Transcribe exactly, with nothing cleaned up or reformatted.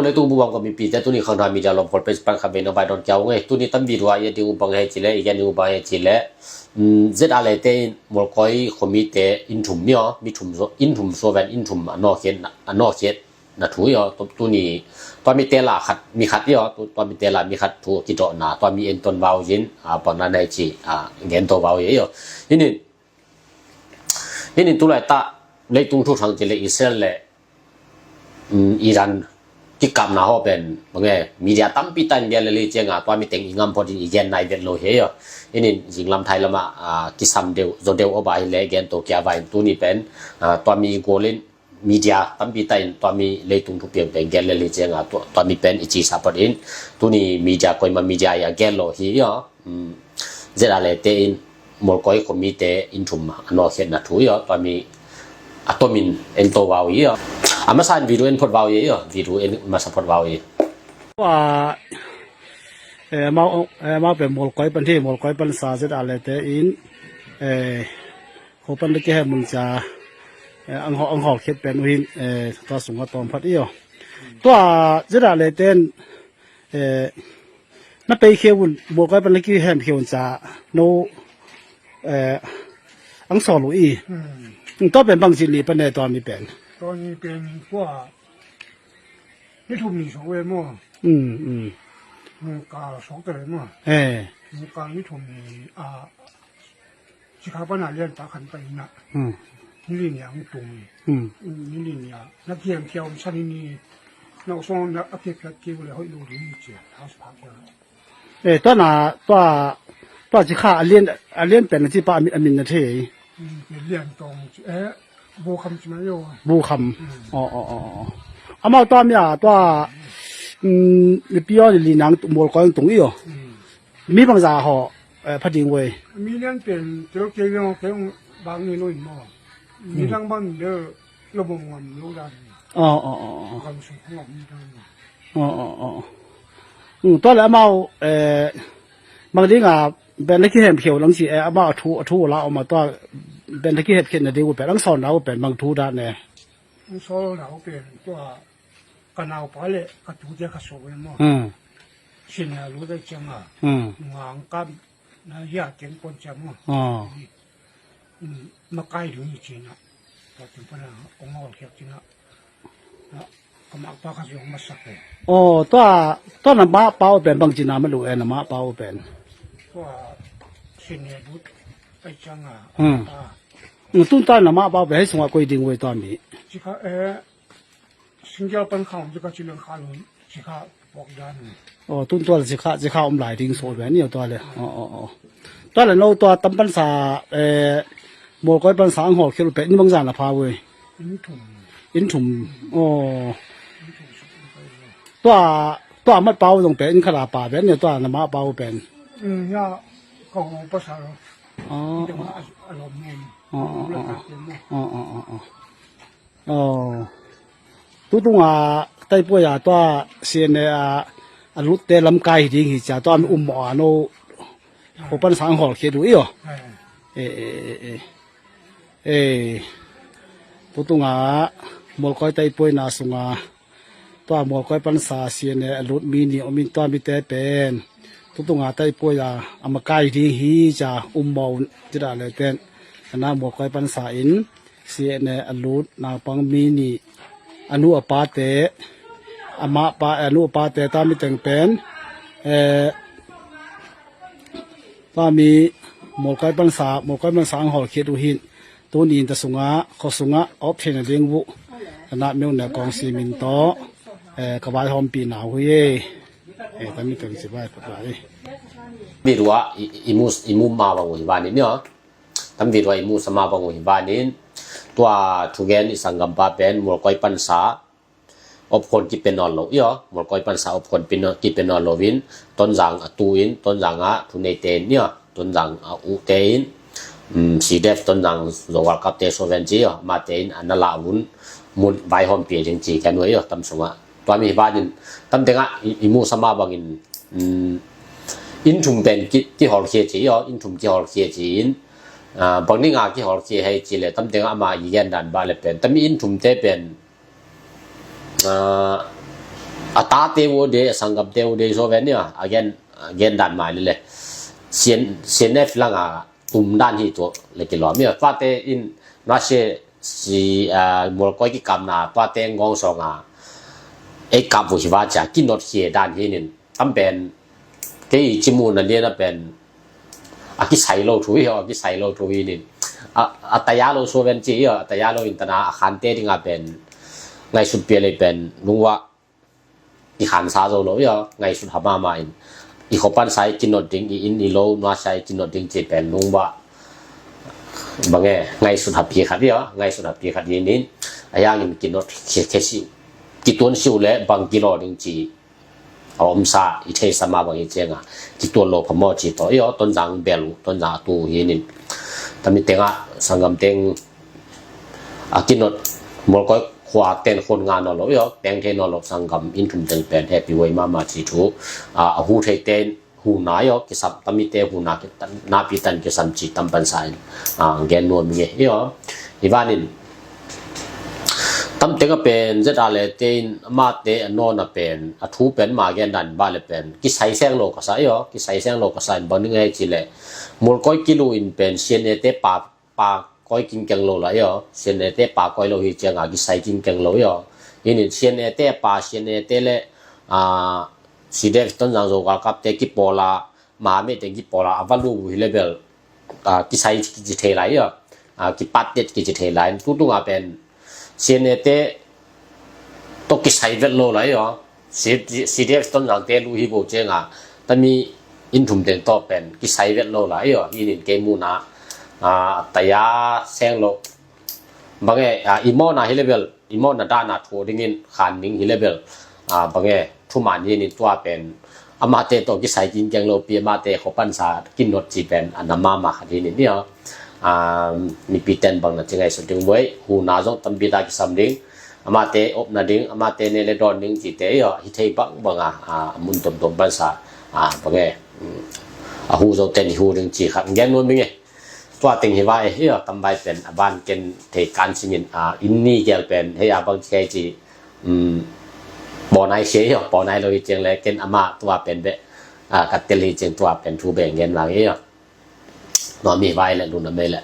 Leitung bup a om mipite, tuni Khangthak Media lawmkhawl page pan khat vei na vai dawn kia ung ei. Tuni tam video a i et ding uh bang hiam cih leh, i gen ding uh bang hiam cih leh, um, Z R A te in Mualkoi khuamite inn thum ni aw, mi thum zo, inn thum zo ven, inn thum a nawkhiat, a nawkhiat na thu hi aw, tu, tuni tua mi tela khat, mi khat hi aw, tu, tua mi tela mi khat thu kidawhna, tua mi entawn vau in, a, bang na nei ci, a, gen to vau hi aw. Hinin, hinin tu laitak leitung thu thang cih leh Israel le, um, Iran kikapna haw pen, bang e, media tampi ta in gen lel hi cianga, tua mi teng i ngam phot in i gen nai vet lo hi aw. Hinin zinglam thai lama, a, kisam deuh, zo deuh aw ba hi leh gen to kia vai in tuni pen, a, tua mi gual in media tampi ta in tua mi leitung thupiang pen gen lel hi cianga tua, tua mi pen i cisa phot in tuni media koima media i a gen lo hi aw. Um, Z R A te in Mualkoi khuamite inn thum a nawkhiatna thu hi aw, tua mi a tomin ento vau hi aw. A masa in video en phot vau hi aw, video en masa phot vau hi. Tua, eh, amau, eh, amau pen Mualkoi pan hi, Mualkoi pansa Z R A te in, eh, Khuapan le kihem mun cia, eh, ang hawl, ang hawlkhiat pen uh hin, eh, tua sungah tawm phat i aw. Tua Z R A ten, eh, na pei khia un, Mualkoi pan le kihem khia un cia, no, eh, ang sawl uh i. Hmm. Tua pen bang ci ni pan e tua mi pen. Tua mi pen tua, ni thum ni sawk ve maw. Hmm, hmm. Nungkal sawk ta ve maw. Eh. Nungkal ni thum ni, a, Cikha pana lian ta khan paina. Hmm. Nili nia ang tung. Hmm. Nili nia. Na kiam kiam san ni. Na usong na a kiam kiam kiam le hoi lu ni cia. House park ya. Eh, tua na, tua, tua cikha a lian, a lian pen na ci pa a min, a min na thei. Hmm, lian tong ci, eh, bu kham ci ma yo. Bu kham. Hmm. Oh, oh, oh, oh. Amau tua mi a, tua, mm, ni pio ni li nang tu Mualkoi tung i aw. Hmm. Mi bangza haw, eh, pha ding uh ei. Mi lian pen, teu kei lian kei ung bang ni lo in maw. Mi dang bang de lo bong ngam lo dan. Oh, oh, oh, oh. Gam sung ngam mi dan. Oh, oh, oh. Mm, tua le amau, eh, bang ding a, ben le kihem khia un ang ci, eh, amau a thu, a thu la om a tua, ben le kihem khia na ding uh pen, ang sawl na uh pen, bang thu dan e. Ang sawl na uh pen, tua, ka naupa le ka tute ka sawh ve maw. Hmm. Senior lut ahih cianga. Hmm. Nungak kam na hia keng pon cia maw. Ah. Hmm. Makai ding hi cina. Ka tin pana ong hawlkhiat cina. Na, ka mapa ka zong masak e. Oh, tua, tua na mapa uh pen bang cina ma lu e na mapa uh pen. Tua senior lut ahih cianga. Hmm. Ah. Tun tua na mapa uh pen hei sungah koi ding uh ei tua mi. Cikha, eh, Single pan khawm ci ka ci leng kha lung ci kha pok dan. Oh, tun tua le ci kha, ci kha om lai ding so ve ni tua le. Oh, oh, oh. Tua le no tua tam pansa, eh, Mualkoi pansa ang hawlkhiat uh pen ni bang zan a pha uh ei. In thum. In thum. Oh. Tua, tua mat pau dong pen in kha la pa pen ni tua na ma pau pen. Mm, ya, kau pasa lo. Oh. Ita ma a, a lom ni. Oh, oh, oh, oh. Oh, oh, oh, oh. Oh. Tutunga taipuai a tua C N A a, a lutte lamkai hi ding hi cia tua mi um maw a no. Khuapan sang hawlkhiat uh i aw. Eh, eh, eh, eh. Eh. Tutunga Mualkoi taipuaina sunga tua Mualkoi pansa C N A a lut mi ni om in tua mite pen. Tutunga taipuai a, a makai hi ding hi cia um maw un tida le ten. Ana Mualkoi pansa in. C N A a lut naupang mi nih, a nu a pate, amah pa, a nu a pate ta mi teng pen, eh, ta mi Mualkoi pansa, Mualkoi pansa ang hawlkhiat uh hin, tuni in ta sungah, khua sungah, op theihna ding uh, a na meu ne kong simin tawh, eh, ka vaihawmpih na uh hi, eh, ta mi teng si vai, ka vai. Mi ruah, i, i, i mu, i mu ma bang uh hi vanin, ni aw. Tam video a i musa mah bang uh hi vanin, tua thugen i sanggampa pen Mualkoi pansa opkhawn kipia nawn lo i aw, Mualkoi pansa opkhawn kipia nawn lo in, Tonzang a tu in, Tonzang a thuneite in i aw, Tonzang a uhte in, um, C D F Tonzang Zo World Cup te so ven ci i aw, mate in a na la un mun vaihawmpih ding ci ka nuai i aw, tam sungah. Tua mi hi vanin, tam tengah i, i musa mah bangin, um, inn thum pen ki, kihawlkhia ci i aw, inn thum kihawlkhia ci in, ah, bang ding a kihawlkhia hei ci le, tam tengah ama i gen dan bah le pen, tami inn thumte pen, ah, a tate uh de, a sanggamte uh de, so ven nia, a gen, a gen dan mai le le. Sian, sian ne filang a tum dan hi tu le kilawm nia. Tate in na se si, a, mualkoi kikamna, tate ngong song a ei kap uh hi va cia, kinot khia dan hi nin. Tam pen, kei cimu na lian a pen, a kisai lo thu hi, a kisai lo thu hi nin. A, a taya lo so ven ci hi, a taya lo in tana a khante ding a pen, ngaisut pia lei pen, lungwa i khansa zo lo hi, ngaisut ha mama in. I khopan sai kinot ding, i in i lo nua sai kinot ding ci pen lungwa. Bange, ngaisut ha pi khat hi, ngaisut ha pi khat hi nin. A yangin kinot khia, khia si, kituan si uh le bang kilo ding ci. A omsa i theisa ma bang hi cianga, kituan lo phamawh ci tawh. Io, Tonzang bel uh, Tonzang a tu hi nin. Tami tenga, sanggam teng, a kinot, mualkoi khua ten khon nga naw lo, io, teng thei naw lo, sanggam in thum teng pen, happy way mama ci thu, a, a hu thei ten, hu na io, kisam, tami te hu na, ki-, tan, napi tan kisam ci tam pan sa in, a, gen nuam nge, io. I vanin, tam tenga pen, zet a le tein, ama te a nawn a pen, a thu pen, ma gen dan ba le pen, kisai seng lo ka sa io, kisai seng lo ka sa in, bang ning ei ci le, mualkoi kilu in pen, sian e te pa, pa koi king keng lo la io, sian e te pa koi lo hi cianga, kisai king keng lo io. Inin sian e te pa, sian e te le, a, si dek ton zang zo ka kap te kipola, ma me te kipola, a valu hi le bel, a, kisai kici thei lai io. A, kipat det kici thei lai. Tutunga pen, sian e te, to kisai vet lo lai io. Si, si dek ton zang te lu hi bo cianga. Tami in thum teng to pen, kisai vet lo lai io. Inin kei muna, a, taya seng lo. Bange, a, i mawna hi le bel, i mawna dana thu dingin khan ning hi le bel, a, bange, thuman hi nin tua pen, amate to kisai king keng lo pi amate khopan sa kinot ci pen, a, na mama khat hi nin io. A, mipi ten bang na ci ngaisut ding buai, hu na zong tampi ta kisam ding, amate opna ding, amate ne le dawn ding ci te io, hi thei bang banga, a, mun tom tom pan sa, a, bange, mm, a hu zo ten hi hu ding ci khat, gen nuam nge. Tua teng hi vai, hi a, tam vai pen, a ban ken thei kan singin, a, in ni gel pen, hei a bang khei ci, um, pawnai khei hi, pawnai lo hi ciang le, ken ama tua pen be, a, ka tel hi ciang tua pen thu be ngen vang hi a. Nuam hi vai le, luna mei le.